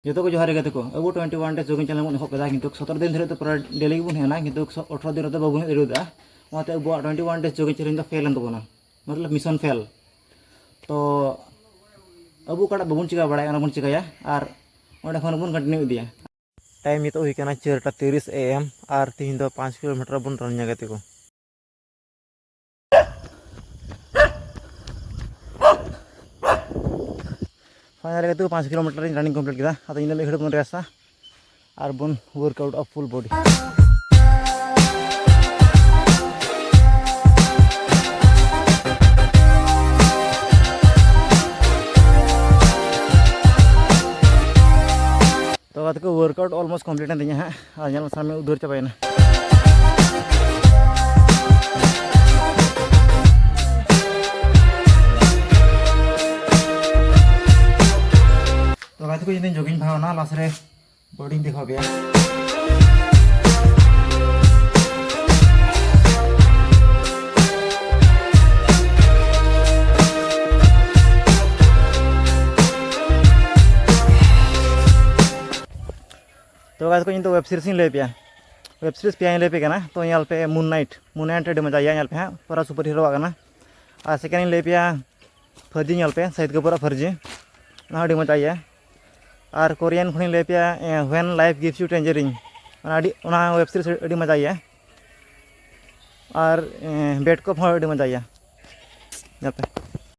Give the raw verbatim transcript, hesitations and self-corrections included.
ᱡᱚᱛᱚ ᱠᱚ ᱡᱚᱦᱟᱨ ᱜᱮ ᱜᱟᱛᱮ ᱠᱚ᱾ ᱟᱵᱚ twenty one days jogging challenge ᱵᱚᱱ ᱮᱦᱚᱵ ᱠᱮᱫᱟ, ᱠᱤᱱᱛᱩ ᱥᱚᱛᱨᱚ ᱫᱤᱱ ᱫᱷᱟᱹᱨᱤᱡ ᱫᱚ ᱯᱩᱨᱟᱹ daily ᱜᱮᱵᱚᱱ ᱦᱮᱡ ᱮᱱᱟ, ᱠᱤᱱᱛᱩ ᱟᱴᱷᱨᱚ ᱫᱤᱱ ᱨᱮᱫᱚ ᱵᱟᱵᱚᱱ ᱦᱮᱡ ᱫᱟᱲᱮᱭᱟᱫᱟ᱾ ᱚᱱᱟᱛᱮ ᱟᱵᱚᱣᱟᱜ twenty one days jogging challenge ᱫᱚ fail ᱮᱱ ᱛᱟᱵᱚᱱᱟ, ᱢᱚᱛᱞᱚᱵ mission fail᱾ ᱛᱚ ᱟᱵᱚ ᱚᱠᱟᱴᱟᱜ ᱵᱟᱵᱚᱱ ᱪᱤᱠᱟ ᱵᱟᱲᱟᱭᱟ, ᱚᱱᱟ ᱵᱚᱱ ᱪᱤᱠᱟᱹᱭᱟ ᱟᱨ ᱚᱸᱰᱮ ᱠᱷᱚᱱ ᱵᱚᱱ continue ᱤᱫᱤᱭᱟ᱾ Time ᱱᱤᱛᱚᱜ ᱦᱩᱭ ᱠᱟᱱᱟ ᱪᱟᱨᱴᱟ ᱛᱤᱨᱤᱥ A M ᱟᱨ ᱛᱤᱦᱤᱧ ᱫᱚ ᱯᱟᱸᱪ ᱠᱤᱞᱳᱢᱤᱴᱟᱨ ᱵᱚᱱ ᱨᱟᱱᱤᱝᱟ ᱜᱟᱛᱮ ᱠᱚ᱾ Final ᱜᱟᱛᱮ ᱠᱚ ᱯᱟᱸᱪ ᱠᱤᱞᱳᱢᱤᱴᱟᱨ ᱤᱧ running complete ᱠᱮᱫᱟ᱾ ᱟᱫᱚ ᱤᱧ ᱫᱚ ᱢᱤᱫ ᱜᱷᱟᱹᱲᱤᱡ ᱵᱚᱱ ᱨᱮᱥᱟ ᱟᱨ ᱵᱚᱱ workout ᱟ full body᱾ ᱛᱚ ᱜᱟᱛᱮ ᱠᱚ, workout almost complete ᱮᱱ ᱛᱤᱧᱟ ᱦᱟᱸᱜ, ᱟᱨ ᱧᱮᱞ ᱢᱮ ᱥᱟᱢᱱᱮ ᱩᱫᱷᱟᱹᱨ ᱪᱟᱵᱟᱭᱮᱱᱟ᱾ ᱛᱚ ᱜᱟᱛᱮ ᱠᱚ, ᱤᱧ ᱫᱚᱧ jogging ᱵᱷᱟᱜᱟᱣᱱᱟ, last ᱨᱮ bodyᱧ ᱫᱮᱠᱷᱟᱣ ᱯᱮᱭᱟ᱾ ᱛᱚ ᱜᱟᱛᱮ ᱠᱚ, ᱤᱧ ᱫᱚ web series ᱤᱧ ᱞᱟᱹᱭ ᱯᱮᱭᱟ, web series ᱯᱮᱭᱟᱧ ᱞᱟᱹᱭ ᱯᱮ ᱠᱟᱱᱟ᱾ ᱛᱚ ᱧᱮᱞ ᱯᱮ Moon Knight, Moon Knight ᱟᱹᱰᱤ ᱢᱚᱡᱟ ᱜᱮᱭᱟ, ᱧᱮᱞ ᱯᱮ ᱦᱟᱸᱜ, ᱯᱩᱨᱟ super hero ᱟᱜ ᱠᱟᱱᱟ᱾ ᱟᱨ second ᱤᱧ ᱞᱟᱹᱭ ᱯᱮᱭᱟ ᱯᱷᱟᱨᱡᱤ, ᱧᱮᱞ ᱯᱮ ᱥᱟᱦᱤᱫ ᱠᱟᱯᱩᱨᱟᱜ ᱯᱷᱟᱨᱡᱤ, ᱚᱱᱟ ᱦᱚᱸ ᱟᱹᱰᱤ ᱢᱚᱡᱟ ᱜᱮᱭᱟ᱾ ᱟᱨ Korean ᱠᱷᱚᱱᱤᱧ ᱞᱟᱹᱭ ᱯᱮᱭᱟ, ᱮ, When Life Gives You Tangerine, ᱚᱱᱟ ᱟᱹᱰᱤ, ᱚᱱᱟ web series ᱟᱹᱰᱤ ᱢᱚᱡᱟ ᱜᱮᱭᱟ᱾ ᱟᱨ, ᱮ, Bad Cop ᱦᱚᱸ ᱟᱹᱰᱤ ᱢᱚᱡᱟ ᱜᱮᱭᱟ, ᱧᱮᱞ ᱯᱮ᱾